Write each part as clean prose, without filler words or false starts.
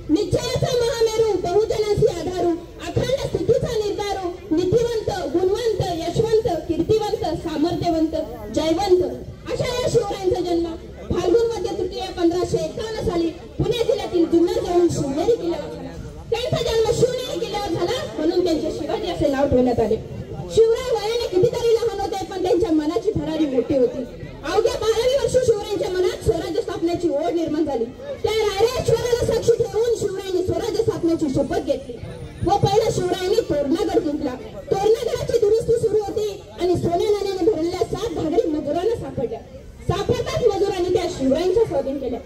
निश्चयाचा महामेरू, बहुजनांशी आधारू, अखंड स्थितीचा निर्धारू, नीतिवंत, गुणवंत, यशवंत, कीर्तिवंत, सामर्थ्यवंत, जयवंत अशा या शिवरायांचा जन्म फाल्गुन मध्य तृतीया 1551 साली पुणे जिल्ह्यातील जुन्नर जवळील शिवनेरी किल्ल्यावर झाला. त्यांचा जन्म शिवनेरी किल्ल्यावर झाला म्हणून त्यांचे शिवाजी असे नाव ठेवण्यात आले. शिवराय वयाने कितीतरी लहान होते, पण त्यांच्या मनाची भरारी मोठी होती. अवघ्या 12व्या वर्षी शिवरायांच्या मनात स्वराज्य स्थापनेची ओढ निर्माण झाली. त्या रायरेश्वराला साक्षी ठेवून शिवरायांनी स्वराज्य स्थापनेची शपथ घेतली व पहिला शिवरायांनी तोरणागड जिंकला. तोरणागडाची दुरुस्ती सुरू होती आणि सोन्या नाण्याने भरलेल्या 7 घागरी मजुरांना सापडल्या. सापडताच मजुरांनी त्या शिवरायांच्या स्वाधीन केल्या.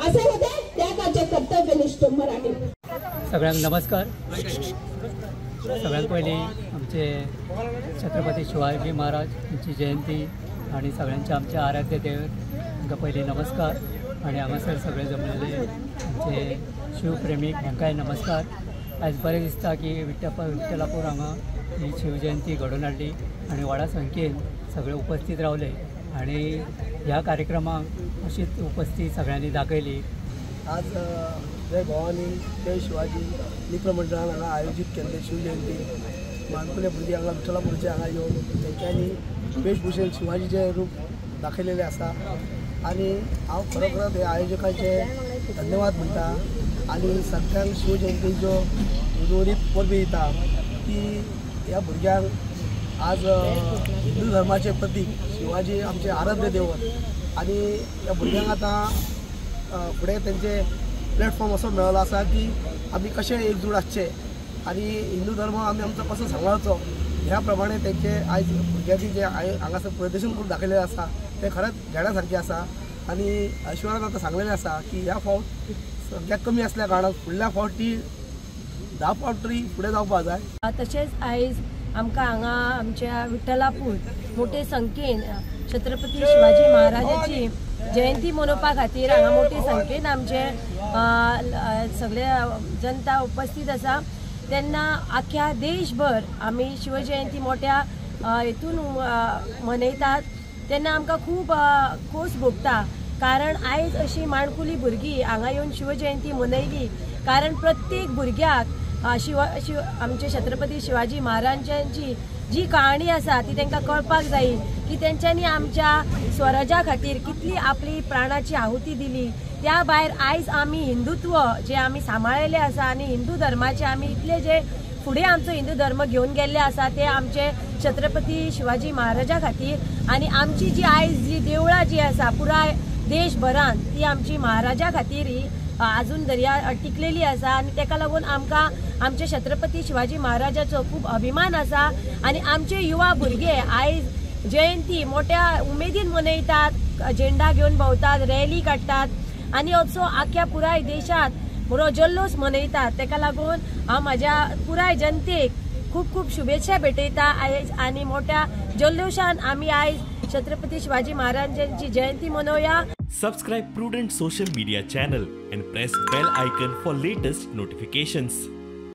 असे होते त्या काळचे कर्तव्यनिष्ठ मराठे. सगळ्यांक नमस्कार. सगळ्यांत पयलीं आमचे छत्रपती शिवाजी महाराज यांची जयंती आणि सगळ्यांचे आमचे आराध्य देव तांकां पयलीं नमस्कार. आनी हांगासर सगळे जमलेले आमचे शिवप्रेमीक हांकांय नमस्कार. आयज बरें दिसता की विठ्ठलापूर हांगा ही शिवजयंती घडोवन हाडली आनी व्हडा संख्येन सगळे उपस्थित रावले आनी ह्या कार्यक्रमाक अशीच उपस्थिती सगळ्यांनी दाखयली. आज जय भवानी जय शिवाजी मित्र मंडळान हांगा आयोजीत केल्ले शिवजयंती माणकुले भुरगीं हांगा विठ्ठलापूरचे हांगा येवन तेंच्यांनी वेशभूषेन शिवाजीचें रूप दाखयलेलें आसा आनी हांव खरोखरच हे आयोजकांचे धन्यवाद म्हणटा आनी सगळ्यांक शिवजयंतीच्यो उर्वरीत परबी दिता की ह्या भुरग्यांक आज हिंदू धर्माचें प्रतीक शिवाजी आमचें आराध्य देवत आनी ह्या भुरग्यांक आतां फुडें तेंचे प्लॅटफॉर्म असो मेळ्ळो आसा की आमी कशें एकजूट आसचे आनी हिंदू धर्म आमी आमचो कसो सांबाळचो ह्या प्रमाणे तेंचे आयज भुरग्यांनी जें हांगासर प्रदर्शन करून दाखयलेलें आसा तें खरेंच घेण्या सारकें आसा. आनी ऐश्वर्यान आतां सांगलेलें आसा की ह्या फावट सगळ्याक कमी आसल्या कारणान फुडल्या फावट ती 10 फावट तरी फुडें जावपाक जाय. तशेंच आयज आमकां हांगा आमच्या विठ्ठलापूर मोठे संख्येन छत्रपती शिवाजी महाराजाची जयंती मनोवपा खातीर हांगा मोठे संख्येन आमचे सगळे जनता उपस्थित आसा. तेन्ना आख्या देशभर आमी शिवजयंती मोठ्या हेतून मनयतात तेन्ना आमकां खूब खोस भोगता, कारण आयज अशी माणकुली भुरगीं हांगा येवन शिवजयंती मनयली. कारण प्रत्येक भुरग्याक शिव शिव आमचे छत्रपती शिवाजी महाराजांची जी कहाणी आसा ती तांकां कळपाक जाय की तेंच्यांनी आमच्या स्वराज्या खातीर कितली आपली प्राणाची आहुती दिली. त्या भायर आयज आमी हिंदुत्व जे आमी सांबाळिल्लें आसा आनी हिंदू धर्माचे आमी इतले जे फुडें आमचो हिंदू धर्म घेवन गेल्ले आसा ते आमचे छत्रपती शिवाजी महाराजा खातीर. आनी आमची जी आयज जी देवळां जी आसा पुराय देशभरान ती आमची महाराजा खातीर ही आजून दर्या टिकलेली आसा आनी तेका लागून आमकां आमचे छत्रपती शिवाजी महाराजाचो खूब अभिमान आसा. आनी आमचे युवा भुरगे आयज जयंती मोठ्या उमेदीन मनयतात, झेंडा घेवन भोंवतात, रॅली काडटात आनी असो आख्या पुराय देशांत बरो जल्लोश मनयतात. तेका लागून हांव म्हाज्या पुराय जनतेक खूब खूब शुभेच्छा भेटयता आयज आनी मोठ्या जल्लोशान आमी आयज छत्रपती शिवाजी महाराजांची जयंती मनोवया. Subscribe Prudent social media channel and press bell icon for latest notifications.